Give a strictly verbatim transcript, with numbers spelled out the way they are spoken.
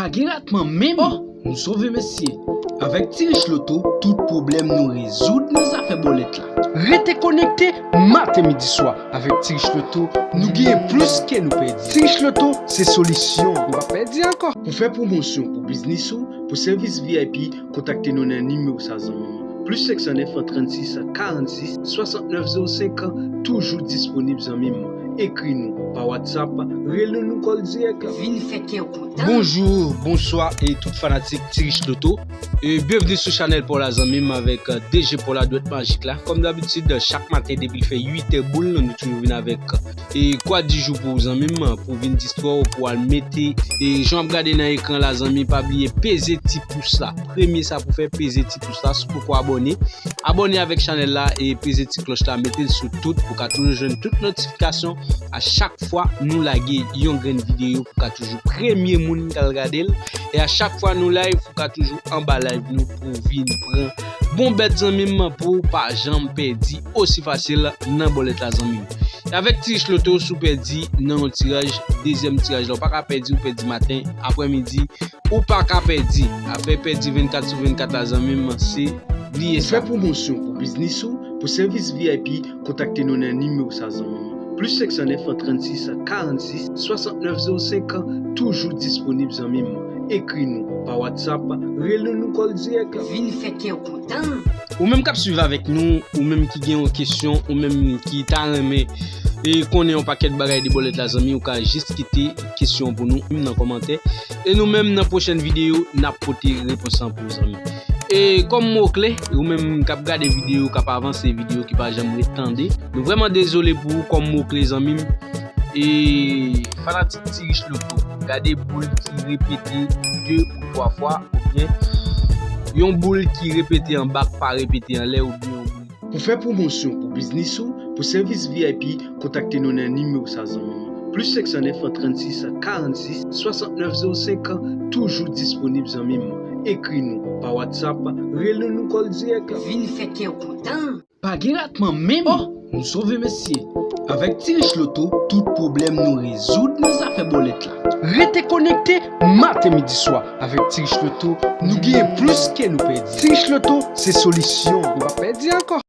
Pa gen ratman menm. Oh, nou sove mesye. Avèk Ti Rich Loto, tout pwoblèm nou rezoud nan zafè bòlèt la. Rete konekte maten, midi, swa avèk Ti Rich Loto, nou genyen plis ke nou pèdi. Ti Rich Loto se solisyon. Nou pa pèdi ankò. Pou fè pwomosyon pou biznis ou, pou sèvis V I P, kontakte nou nan nimewo sa, zanmi m. Plis senk san nèf, trannsis, karannsis, swasantnèf zewo senk, toujou disponib, zanmi m. Ekri nou pa WhatsApp, rele nou kòl dirèk. Vin fè kè w kontan. Bonjou, bonswa e tout fanatik Ti Rich Loto. E byenvni sou chanèl pa w la, zanmi m, avèk, euh, D J pa w la, dwèt majik la. Kòm dabitid, chak maten depi l fè uit è boul, nou toujou vin avèk, euh, e kwa di jou pou w, zanmi m, pou w vin distwè w, pou w al mete, e jan w ap gade nan ekran la, zanmi, pa bliye peze ti pous la. Premye sa pou fè, peze ti pous la, si w poko abòne, abòne avèk chanèl la e peze ti klòch la, mete l sou tout pou w ka toujou jwenn tout notifikasyon a chak fwa nou lage yon grenn videyo, pou w ka toujou premye moun k al gade l. E a chak fwa nou live, ou ka toujou anba live nou pou w vin pran bon bèt, zanmi m, pou w pa janm pèdi osi fasil nan bòlèt la, zanmi m. E avèk Ti Rich Loto, si w pèdi nan yon tiraj, dezyèm tiraj la, ou pa ka pèdi, ou pèdi maten, aprèmidi, ou pa ka pèdi. Afè pèdi vennkat sou vennkat la, zanmi m, se bliye sa. Pou fè pwomosyon pou biznis ou, pou sèvis V I P, kontakte nou nan nimewo sa, zanmi m. Plis senk san nèf, trannsis, karannsis, swasantnèf zewo senk, toujou disponib, zanmi m. Ekri nou pa WhatsApp, rele nou kòl dirèk. Vin fè kè w kontan. Ou menm k ap swiv avèk nou, ou menm ki gen yon kesyon, ou menm ki ta renmen e konnen yon pakèt bagay de bòlèt la, zanmi, ou ka jis kite kesyon pou nou nan kòmantè. E nou menm nan pwochèn videyo, n ap pote repons lan pou ou, zanmi. E kòm mo kle, ou menm k ap gade videyo, k ap avanse videyo, ki pa janm ret tande, nou vrèman dezole pou ou kòm mo kle, zanmi m. E fanatik Ti Rich Loto, gade boul ki repete de ou twa fwa, oubyen yon boul ki repete anba, k pa repete anlè, oubyen yon boul. Pou fè pwomosyon pou biznis ou, pou sèvis V I P, kontakte nou nan nimewo sa, zanmi m. Plis senk san nèf, trannsis, karannsis, swasantnèf zewo senk, toujou disponib, zanmi m. Ekri nou pa WhatsApp, rele nou kòl dirèk. Vin fè kè w kontan. Pa gen ratman menm. Oh, nou sove mesye. Avèk Ti Rich Loto, tout pwoblèm nou rezoud nan zafè bòlèt la. Rete konekte maten, midi, swa avèk Ti Rich Loto, nou genyen plis ke nou pèdi. Ti Rich Loto se solisyon. Nou pa pèdi ankò.